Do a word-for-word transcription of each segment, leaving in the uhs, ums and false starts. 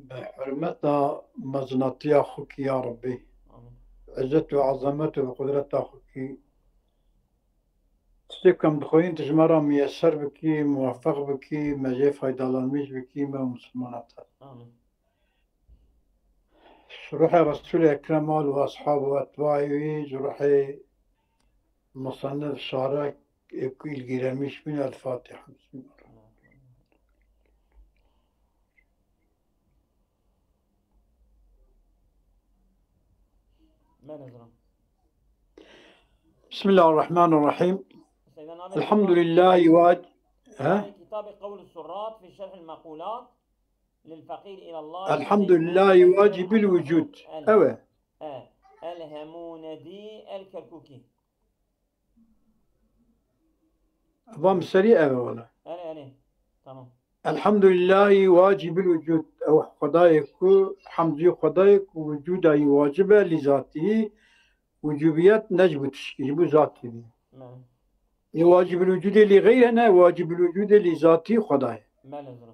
Bi hurmeta mezinatiya xwe kî ya Rebbî, Amin. Îzzet û ezemet û bi qudreta xwe kî. Tiştê ku em dixweyîn tu ji me re miyeser bikî, muwefeq bikî, me jê faydalanmîş bikî, me û misilmana te. Amin. Ji ruhê Resûlê Ekrem, al û eshab û etbaê wî, ji ruhê musennif, şarek ê ku îlgîremîş bûn. El Fatiha. Bismillah. Ben hazırım. Bismillahirrahmanirrahim. Seyda, ne haber? Elhamdülillahi vac-, he? Kitabı Kavl-ı Surrat fi Şerhil Mekulat lil Fakir ilallah. Elhamdülillahi vacibül vücud. El-, Evet. e, El-Hemunedi El-Kerkuki. Vam serî ev e wala. Erê, erê. Tamam. Elhamdülillahî wacibül vücud. Ew Xwedayê ku, hamdî Xwedayê ku vücuda yî wacib e, lî zatî, vücubiyet ne ji bo tişkî, ji bo zatî bî. Belê. Ê wacibül vücudê lî xeyr e, ne, wacibül vücudê lî zatî Xwedayê. Belê, zira.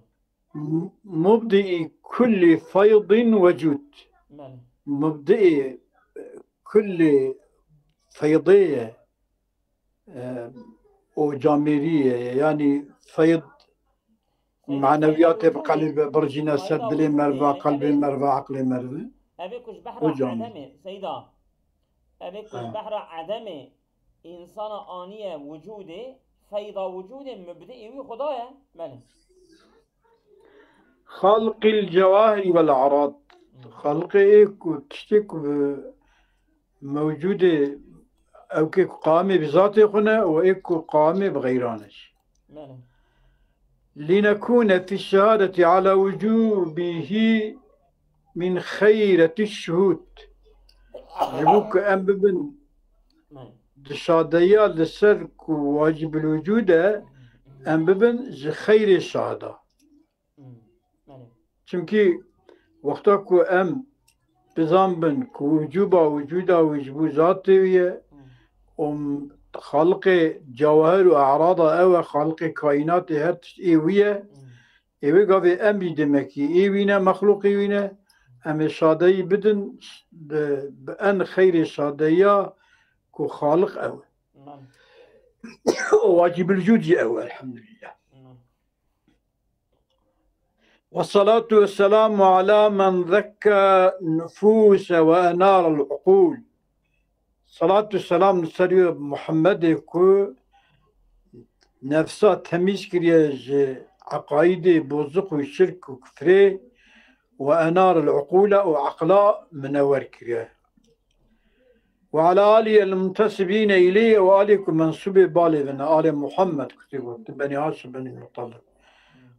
M-, mubdiî kulli feydin ve cud. Belê. Mubdiî kulli feydê ye, e, û camêrî ye. Yanî feyd, Seyda, maneviyatê bi qelbê bircîne ser dilê merva, qelbê merva, eqlê merve. Ev ê ku ji behra edemê, Seyda. Ev ê ku ji behra edemê însana aniye wicûdê, feyda wicûdê mubdiî wî Xuda ye. Belê. Xalqil cewahirî vel arad. Xalqê ê ku tiştê ku bi mewcûdê, ew kê ku qamê bi zatê xwe ne û ê ku qamê bi xeyran e jî. Belê. Linekune fi şehadeti ala wucubihi min xeyreti şuhud. Ji bo ku em bibin Belê. di şadeya li ser ku wacibul wucud e, em bibin ji xeyrê şahda. Hmm. Belê. Çimkî wexta ku em bizanbin ku wicûba wicûda wî ji bo zatê wî ye Hmm. û xaliqê cewher û e'rada ew e, xaliqê kaînatê her tişt ê wî ye. Hmm. Ê wê gavê em jî demekî ê wî ne, mexlûqê wî ne. Em ê şadeyî bidin, bi, bi en xeyrê şadeyiya ku xaliq ew e. Belê. Û wacibul wucûd jî ew e, elhamdulillah. Belê. والصلاة والسلام على من زكى النفوس وأنار العقول. Salat û selam li ser wî Muhammedê ku nefsa temîz kiriye ji eqaîdê boziq û şirk û kufrê û enar el uqûla û eqla minewer kiriye. وعلى آله المنتسبين إليه û alê ku mensûbê balê bin, alê Muhammed ku tê gotin, Benî Haşim, Benî Muttalib.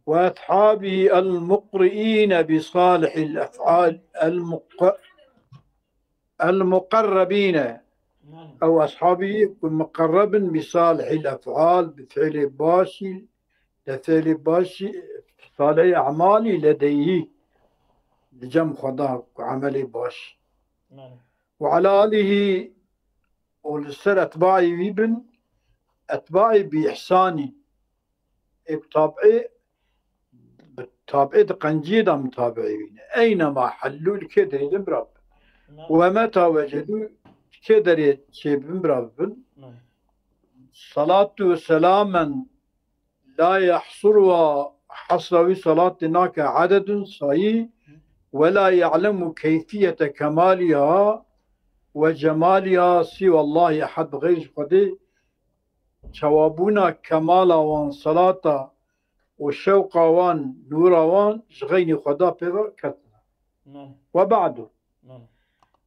وأصحابه المقرئين بصالح الأفعال المق-، المقربين. Ew eshabî ku muqerreb in bi salihî ef'al, bi fiilê başî, li fiilê başî, salihî e'malî ledeyhî, li cem Xweda ku emelê baş. Belê. Ve ala alihî û li ser etbaî wî bin, etbaî bi îhsanî, ê bi tabî, bi tabî di qenciyê de mutabiî wî ne. Eynema hellû, li kê derê din bira bin. Belê. Ve meta wecedû, kê derê çêbin bira bin. Belê. Salatu selamen la yahsuruha, hesra wî salatê nake ededun, sayî, ve la ya'lemu keyfiyete kemaliha ve cemaliha siwallahi ehad, bi xeyr ji Xwedê çawabûna kemala wan, salata û şewqa wan, nûra wan ji xeynî Xweda pê ve ketine. Belê. Ve ba'du. Belê.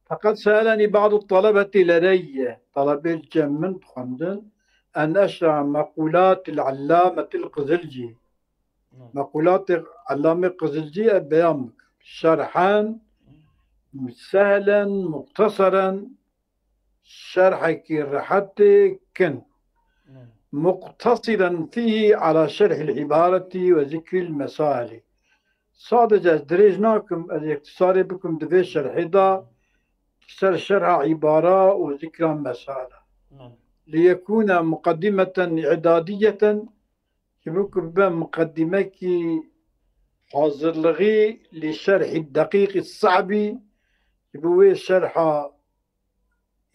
Feqed se'elenî ba'du talebetî ledeyye, talebê li cem min dixwendin, en eşreha meqûlatil Allametil Qizilcî. Belê. Meqûlatê Allamê Qizilcî ez beyan bikim. Şerhen sehlen, muxteseren, şerhekî rehetê kin. Belê. Muqtesiren fîhî ala şerhil îbaretî ve zikril mesailî. Sadece ez dirêj nakim, ez îxtisarê bikim di vê şerhê de ser şerha îbara û zikra mesaila. Belê. Liyekûne muqedîmeten îdadiyeten, ji bo ku bibe muqedîmekî hazirlixî li şerhî deqîqî se'bî, ji bo wê şerha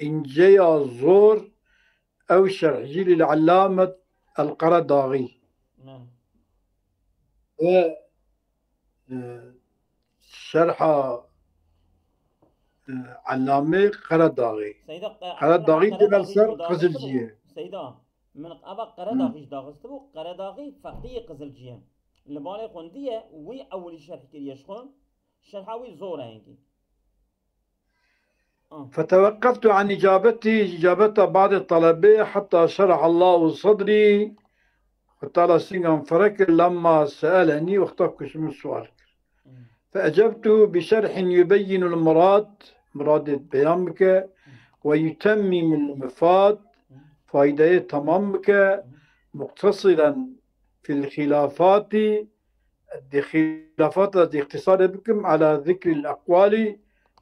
înceya zor, ew şerh jî lil Ellamet El Qeredaxî. Ve, e, şerha, e, Ellamê Qeredaxî. Seyda, e, Qeredaxî Qeredaxî dibe ser Qizilciyê. Seyda, min eva Qeredaxî jî daxistibû, Qeredaxî feqiyê Qizilciyê. Li malê xwendiye, wî ewilî şerh kiriye ji xwe. Şerha wî zor e hingî. فتوقفت عن إجابته، إجابة بعض الطلبة، حتى شرح الله صدري، وتعالى سنگم فرق لما سألني، وقتا ku ji min sual kir. فأجبته بشرح يبين المراد، muradê beyan bike، ويتمم المفاد، faydeyê tamam bike، مقتصرا في الخلافات، di xilafata di îxtisarê bikim, على ذكر الأقوال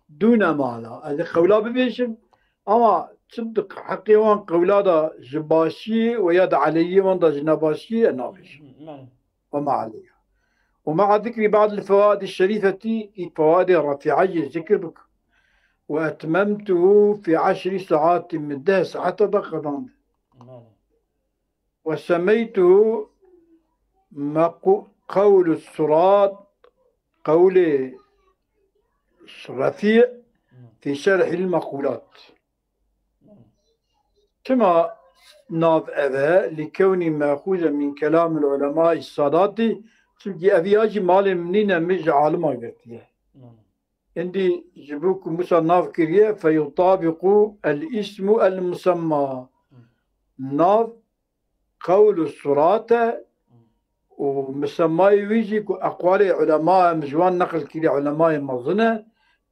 دون ما لا. Ez ê qewla bibêjim, ama çi di heqê wan qewla de ji başiyê we ya di aleyhiyê wan de ji nebaşiyê ez nabêjim. Belê. وما عليها. ومع ذكر بعض الفوائد الشريفة، î fewaidê refîa jî zikir bikim. وأتممته في عشر ساعات، min deh saeta de qedand. Belê. وسميته مقو-، قول الصراط، قول رفيع في شرح المقولات. Çima nav ev e? لكونه مأخوذا من كلام العلماء السادات، çimkî ev ya jî malê min nîne, min ji alima girtiye. Hindî ji bo ku Musa nav kiriye، فيطابق الاسم المسمى. Nav qewl û sirat e û misemayê wî jî ku eqwalê ulema em ji wan neqil kiriye, ulemayê mezin e,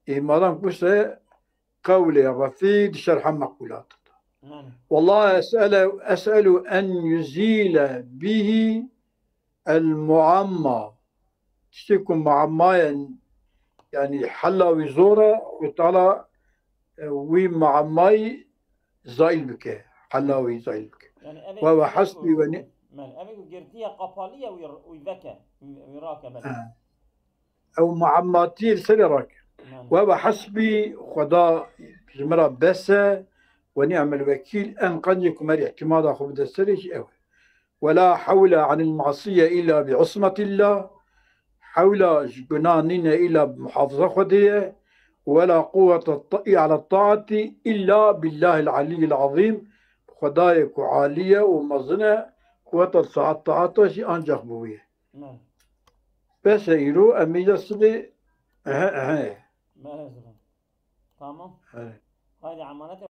ê madan ku se qewlê refî di şerha meqûlat de. Belê. والله أسأل، أسأل أن يزيل به المعمى. Tiştê ku muamma ye, yanî hela wî zor e, Xwedê Teala, e, wî muammayî zayîl bike, hela wî zayîl bike. Yani eve Ve ve girtiye hasbî ku, ve ni- yani eve ku girtiye, qapaliye, wî, wî veke, wî, wî rake belê. He. Ew muammatiyê li serê rake. Yani. Ve ve hasbî, Xweda ji min re bes e, ve ni'mel wekîl, en qencê ku me rê îtimada xwe bide serê jî ew e. ولا حول عن المعصية إلا بعصمة الله. Hewla ji gunah nîne îla bi muhafaza Xwedê ye. ولا قوة على الطاعة إلا بالله العلي العظيم. Xwedayê ku alî ye û mezin e, quweta saet taata jî ancax bi wî ye. Belê. Bes e îro, em îca sibê, ehe, ehe. Belê, tamam. He. Haydi, emanete.